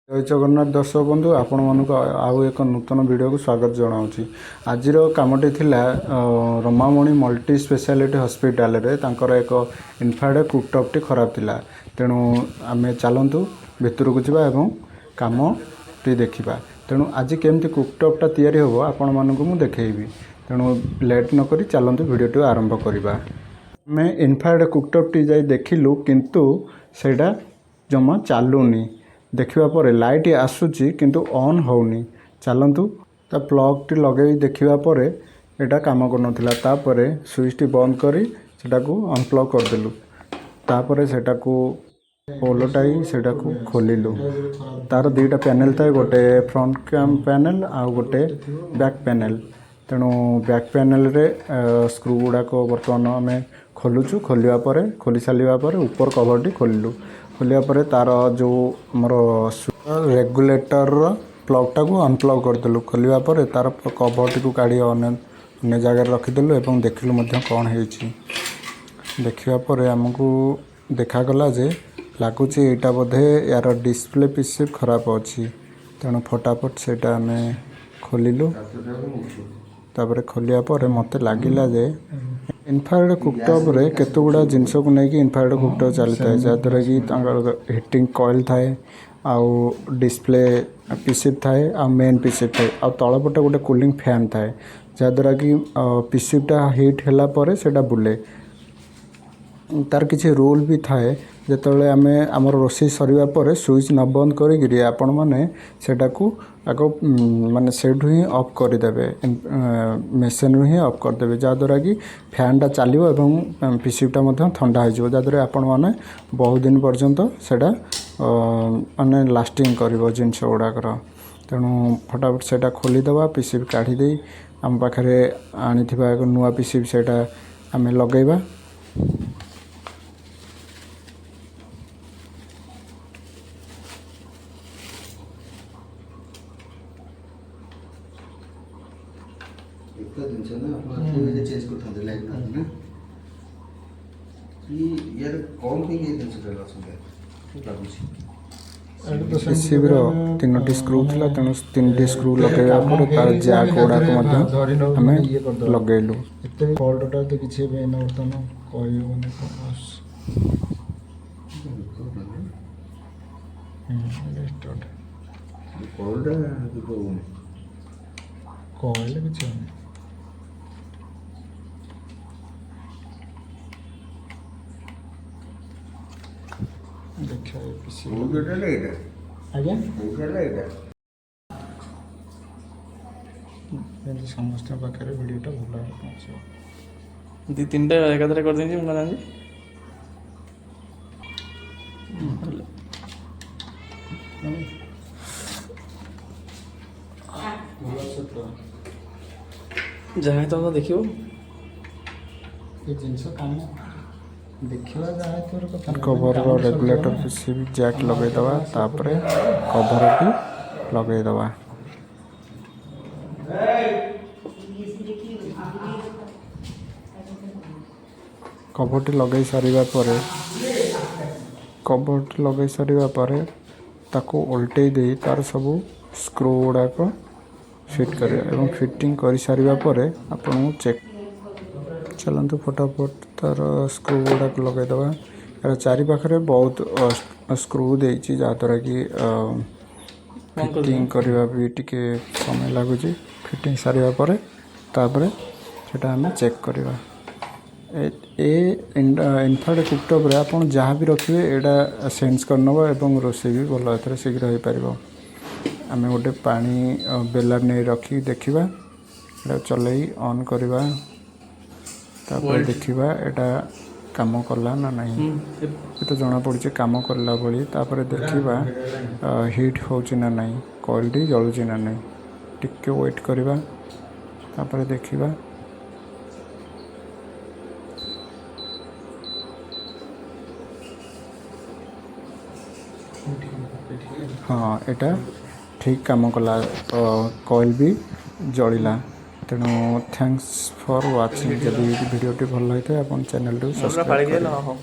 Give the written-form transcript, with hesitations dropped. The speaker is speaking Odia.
ଜୟ ଜଗନ୍ନାଥ ଦର୍ଶକ ବନ୍ଧୁ, ଆପଣମାନଙ୍କୁ ଆଉ ଏକ ନୂତନ ଭିଡ଼ିଓକୁ ସ୍ୱାଗତ ଜଣାଉଛି। ଆଜିର କାମଟି ଥିଲା ରମାମଣି ମଲ୍ଟି ସ୍ପେଶାଲିଟି ହସ୍ପିଟାଲରେ ତାଙ୍କର ଏକ ଇନଫ୍ରାରେଡ୍ କୁକଟପ୍ଟି ଖରାପ ଥିଲା। ତେଣୁ ଆମେ ଚାଲନ୍ତୁ ଭିତରକୁ ଯିବା ଏବଂ କାମଟି ଦେଖିବା। ତେଣୁ ଆଜି କେମିତି କୁକଟପ୍ଟା ତିଆରି ହେବ, ଆପଣମାନଙ୍କୁ ମୁଁ ଦେଖେଇବି। ତେଣୁ ଲେଟ୍ ନକରି ଚାଲନ୍ତୁ, ଭିଡ଼ିଓଟି ଆରମ୍ଭ କରିବା। ଆମେ ଇନଫ୍ରାରେଡ୍ କୁକଟପ୍ଟି ଯାଇ ଦେଖିଲୁ, କିନ୍ତୁ ସେଇଟା ଜମା ଚାଲୁନି। ଦେଖିବା ପରେ ଲାଇଟ୍ ଆସୁଛି, କିନ୍ତୁ ଅନ୍ ହେଉନି। ଚାଲନ୍ତୁ, ତା ପ୍ଲଗ୍ଟି ଲଗେଇ ଦେଖିବା ପରେ ଏଇଟା କାମ କରୁନଥିଲା। ତାପରେ ସୁଇଚ୍ଟି ବନ୍ଦ କରି ସେଟାକୁ ଅନପ୍ଲଗ୍ କରିଦେଲୁ। ତାପରେ ସେଟାକୁ ଓଲଟାଇ ସେଟାକୁ ଖୋଲିଲୁ। ତାର ଦୁଇଟା ପ୍ୟାନେଲ୍ ଥାଏ, ଗୋଟେ ଫ୍ରଣ୍ଟ କ୍ୟାମ୍ ପ୍ୟାନେଲ୍ ଆଉ ଗୋଟେ ବ୍ୟାକ୍ ପ୍ୟାନେଲ୍। ତେଣୁ ବ୍ୟାକ୍ ପ୍ୟାନେଲ୍ରେ ସ୍କ୍ରୁ ଗୁଡ଼ାକ ବର୍ତ୍ତମାନ ଆମେ ଖୋଲୁଛୁ। ଖୋଲିବା ପରେ, ଖୋଲି ସାରିବା ପରେ ଉପର କଭର୍ଟି ଖୋଲିଲୁ। ଖୋଲିବା ପରେ ତାର ଯେଉଁ ଆମର ରେଗୁଲେଟରର ପ୍ଲଗ୍ଟାକୁ ଅନପ୍ଲଗ୍ କରିଦେଲୁ। ଖୋଲିବା ପରେ ତାର କଭର୍ଟିକୁ କାଢ଼ି ଅନ୍ୟ ଅନ୍ୟ ଜାଗାରେ ରଖିଦେଲୁ ଏବଂ ଦେଖିଲୁ ମଧ୍ୟ କ'ଣ ହେଇଛି। ଦେଖିବା ପରେ ଆମକୁ ଦେଖାଗଲା ଯେ ଲାଗୁଛି ଏଇଟା ବୋଧେ ୟାର ଡିସପ୍ଲେ ପିସି ଖରାପ ଅଛି। ତେଣୁ ଫଟାଫଟ ସେଇଟା ଆମେ ଖୋଲିଲୁ। ତାପରେ ଖୋଲିବା ପରେ ମୋତେ ଲାଗିଲା ଯେ ଇନଫ୍ରାରେଡ୍ କୁକଟପ୍ରେ କେତେ ଗୁଡ଼ା ଜିନିଷକୁ ନେଇକି ଇନଫ୍ରାରେଡ୍ କୁକଟପ୍ ଚାଲିଥାଏ, ଯାହାଦ୍ୱାରା କି ତାଙ୍କର ହିଟିଂ କଏଲ୍ ଥାଏ, ଆଉ ଡିସପ୍ଲେ ପିସି ଥାଏ, ଆଉ ମେନ୍ ପିସି ଥାଏ, ଆଉ ତଳପଟେ ଗୋଟେ କୁଲିଂ ଫ୍ୟାନ୍ ଥାଏ, ଯାହାଦ୍ୱାରା କି ପିସିଟା ହିଟ୍ ହେଲା ପରେ ସେଇଟା ବୁଲେ। ତାର କିଛି ରୁଲ୍ ବି ଥାଏ। ଯେତେବେଳେ ଆମେ ଆମର ରୋଷେଇ ସରିବା ପରେ ସୁଇଚ୍ ନ ବନ୍ଦ କରିକିରି ଆପଣମାନେ ସେଇଟାକୁ ଆଗ ମାନେ ସେଇଠୁ ହିଁ ଅଫ୍ କରିଦେବେ, ମେସିନ୍ରୁ ହିଁ ଅଫ୍ କରିଦେବେ, ଯାହାଦ୍ୱାରା କି ଫ୍ୟାନ୍ଟା ଚାଲିବ ଏବଂ ପିସିଟା ମଧ୍ୟ ଥଣ୍ଡା ହେଇଯିବ, ଯାହାଦ୍ୱାରା ଆପଣମାନେ ବହୁତ ଦିନ ପର୍ଯ୍ୟନ୍ତ ସେଇଟା ମାନେ ଲାଷ୍ଟିଂ କରିବ ଜିନିଷ ଗୁଡ଼ାକର। ତେଣୁ ଫଟାଫଟ ସେଇଟା ଖୋଲିଦେବା, ପିସି କାଢ଼ି ଦେଇ ଆମ ପାଖରେ ଆଣିଥିବା ଏକ ନୂଆ ପିସି ସେଇଟା ଆମେ ଲଗେଇବା। ଏକା ଜିନିଷ ନା, ଆପଣ ଆସିଲେ ଚେଞ୍ଜ କରିଥାନ୍ତେ ଲାଇଟ୍ ନା କି ୟାର କ'ଣ ପାଇଁ ଏ ଜିନିଷଟା ଅସୁବିଧା ଲାଗୁଛି? ପିସିବିର ତିନୋଟି ସ୍କ୍ରୁ ଥିଲା, ତେଣୁ ତିନିଟି ସ୍କ୍ରୁ ଲଗାଇବା ପରେ ତାର ଜ୍ୟାକ୍ ଗୁଡ଼ାକ ମଧ୍ୟ ଆମେ ଲଗେଇଲୁ। ଏତେ ବି ଫଲ୍ଟଟା ତ କିଛି ଏବେ ଏଇନା ବର୍ତ୍ତମାନ କହିହେବନି କ'ଣ ଆସୁଛି। ଷ୍ଟାର୍ଟ। କଲ୍ଟା ହଉନି। କହିଲେ କିଛି ହଉନି। ଦେଖିବା ଏ ପିସି। କୋଉଟା ଏଇଟା? ଆଜ୍ଞା? କୋଉଟା ଏଇଟା? ଯେମିତି ସମସ୍ତଙ୍କ ପାଖରେ ଭିଡ଼ିଓଟା ଭଲ ଭାବରେ ପହଞ୍ଚିବ। ଦୁଇ ତିନିଟା ଏକାଥରେ କରିଦେଇଛି, ମୁଁ କଣ ଜାଣିଛି? ଭଲ ଅଛି ପୁରା। ଯାହା ତ ଦେଖିବ। ଏ ଜିନିଷ କାମ ଦେଖିବା ଯାହା ହେଇଥିବାର କଥା ନାହିଁ। କଭରର କାମ ସରିଯିବ ରେଗୁଲେଟର ନା। ପିସିବି ଜ୍ୟାକ୍ ଲଗେଇଦେବା, ତାପରେ କଭରଟି ଲଗେଇଦେବା। କଭରଟି ଲଗେଇ ସାରିବା ପରେ, କଭରଟି ଲଗେଇ ସାରିବା ପରେ ତାକୁ ଓଲଟେଇ ଦେଇ ତାର ସବୁ ସ୍କ୍ରୁ ଗୁଡ଼ାକ ଫିଟ୍ କରିବା ଏବଂ ଫିଟିଂ କରିସାରିବା ପରେ ଆପଣଙ୍କୁ ଚେକ୍। ଚାଲନ୍ତୁ, ଫଟାଫଟ ତାର ସ୍କ୍ରୁ ଗୁଡ଼ାକ ଲଗେଇଦେବା। ଏହାର ଚାରିପାଖରେ ବହୁତ ସ୍କ୍ରୁ ଦେଇଛି, ଯାହାଦ୍ୱାରା କି ଫିଟିଂ କରିବା ବି ଟିକେ ସମୟ ଲାଗୁଛି। ଫିଟିଂ ସାରିବା ପରେ ତାପରେ ସେଟା ଆମେ ଚେକ୍ କରିବା। ଏ ଇନଫ୍ରାରେଡ୍ କୁକଟପ୍ରେ ଆପଣ ଯାହା ବି ରଖିବେ, ଏଇଟା ସେନ୍ସ କରିନେବ ଏବଂ ରୋଷେଇ ବି ଭଲ ଏଥିରେ ଶୀଘ୍ର ହୋଇପାରିବ। ଆମେ ଗୋଟେ ପାଣି ବେଲାର ନେଇ ରଖିକି ଦେଖିବା। ଏଇଟା ଚଲେଇ ଅନ୍ କରିବା, ତାପରେ ଦେଖିବା ଏଇଟା କାମ କଲା ନା ନାହିଁ। ଏ ତ ଜଣାପଡ଼ୁଛି କାମ କଲା ଭଳି। ତାପରେ ଦେଖିବା ହିଟ୍ ହେଉଛି ନା ନାହିଁ, କଏଲ୍ଟି ଜଳୁଛି ନା ନାହିଁ। ଟିକେ ୱେଟ୍ କରିବା, ତାପରେ ଦେଖିବା। ହଁ, ଏଇଟା ଠିକ୍ କାମ କଲା, କଏଲ୍ ବି ଜଳିଲା। ତେଣୁ thanks for watching. ଯଦି ଭିଡ଼ିଓଟି ଭଲ ଲାଗିଥାଏ, ଆପଣ ଚ୍ୟାନେଲଟିକୁ ମୋଟରଟା ସବସ୍କ୍ରାଇବ୍ ଫାଳିକି କରିବେ। ହଁ।